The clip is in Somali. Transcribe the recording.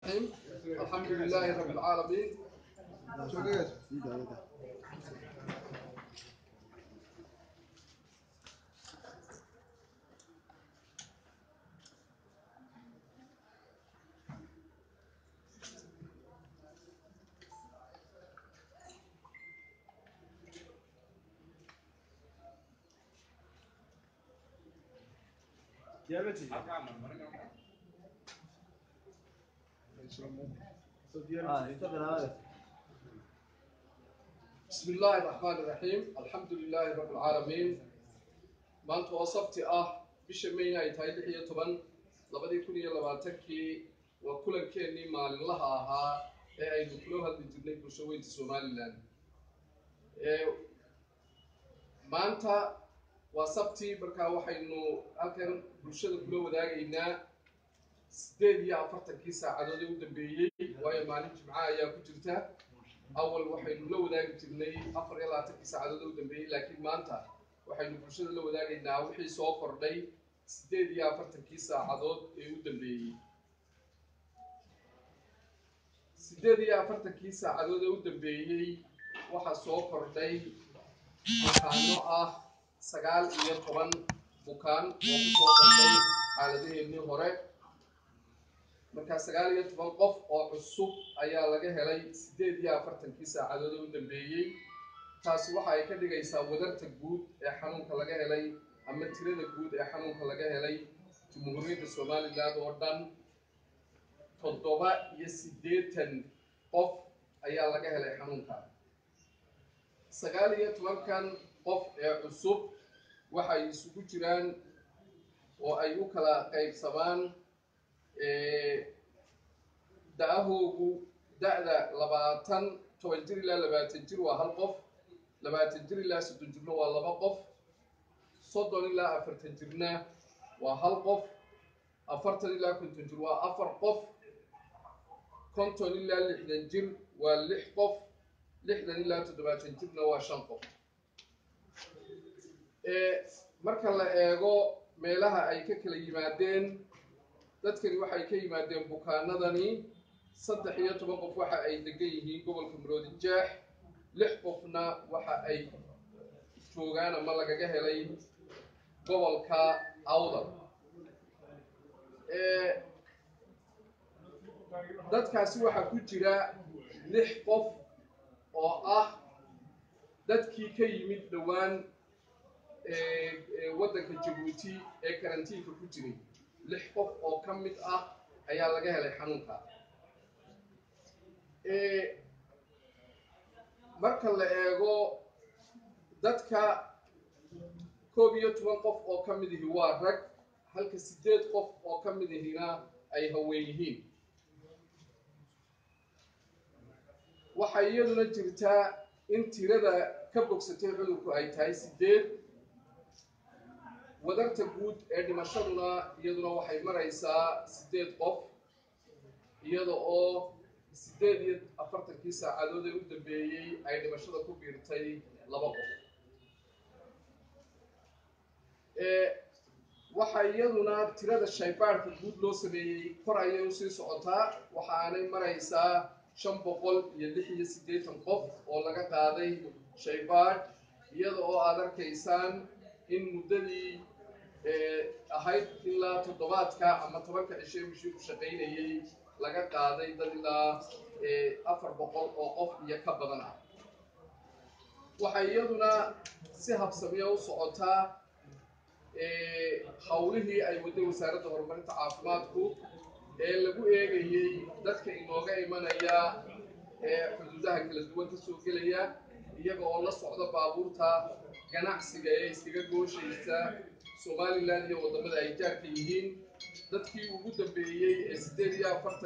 الحمد لله رب العالمين. بسم الله الرحمن الرحيم، الحمد لله رب العالمين. Maanta oo sabti ah, bisha Mayna ay tahay 16/2020-kii, waa kulankeenii maalinlaha ahaa ee aynu kula hadli jirnay bulshaweynta Somaliland. Maanta waa sabti, markaa waxaynu halkan bulshada kula wadaagaynaa 48-kii saacadood ee u dambeeyey, waayo maalin Jimca ayaa ku jirta. Awal waxaynu la wadaagi jirnay 24-kii saacadood ee u dambeeyey, laakiin maanta waxaynu bulshada la wadaagaynaa wixii soo kordhay 48-kii saacadood ee u dambeeyey. 48-kii saacadood ee u dambeeyey waxaa soo kordhay bukaano ah 19 bukaan oo ku soo kordhay xaaladaheennii hore. Markaa 19 qof oo cusub ayaa laga helay 48-kii saacadood ee u dambeeyey. Taasi waxa ay ka dhigaysaa wadarta guud ee xanuunka laga helay ama tirada guud ee xanuunka laga helay Jamhuuriyadda Somaliland oo dhan 87 qof ayaa laga helay xanuunka. 19-kan qof ee cusub waxay isugu jiraan oo ay u kala qaybsamaan da-ahoogu da-da 20, 10 jir ilaa 20 jir waa hal qof, 20 jir ilaa 30 jirna waa laba qof, 30 ilaa 40 jirna waa hal qof, 40 ilaa 50 jir waa afar qof, 50 ilaa 60 jir waa lix qof, 60 ilaa 70 jirna waa shan qof. Marka la eego meelaha ay ka kala yimaadeen dadkani, waxay ka yimaadeen bukaanadani 13 qof waxa ay degan yihiin gobolka Maroodi Jeex, lix qofna waxa ay joogaan ama lagaga helay gobolka Awdal. Dadkaasi waxaa ku jira lix qof oo ah dadkii ka yimid dhowaan waddanka Jabuuti ee karantiinka ku jiray. Lix qof oo ka mid ah ayaa laga helay xanuunka. Marka la eego dadka, 11 qof oo ka mid ihi waa rag, halka sideed qof oo ka mid ihina ay haween yihiin. Waxaa iyaduna jirtaa in tirada ka bogsatay cudurku ay tahay sideed. Wadarta guud ee dhimashaduna iyaduna waxay maraysaa sideed qof, iyada oo 48-kii saacadood ee u dambeeyey ay dhimashada ku biirtay laba qof. Waxaa iyaduna tirada shaybaadhka guud loo sameeyey kor ayay usii socotaa, waxaanay maraysaa 586 qof oo laga qaaday shaybaadh, iyada oo aad arkaysaan in muddadii ahayd ilaa toddobaadka ama 10-ka cisho ee mishiinku shaqaynayey laga qaaday dad ilaa 400 oo qof iyo ka badan ah. Waxay iyaduna si habsamiya u socotaa hawlihii ay waday Wasaaradda Horumarinta Caafimaadku ee lagu eegayey dadka inooga imanaya ee xuduudaha kala duwan ka soo gelaya, iyaga oo la socda baabuurta ganacsiga ee iskaga gooshaysa Somaliland iyo waddamada ay jaarka yihiin. Dadkii ugu dambeeyey ee 48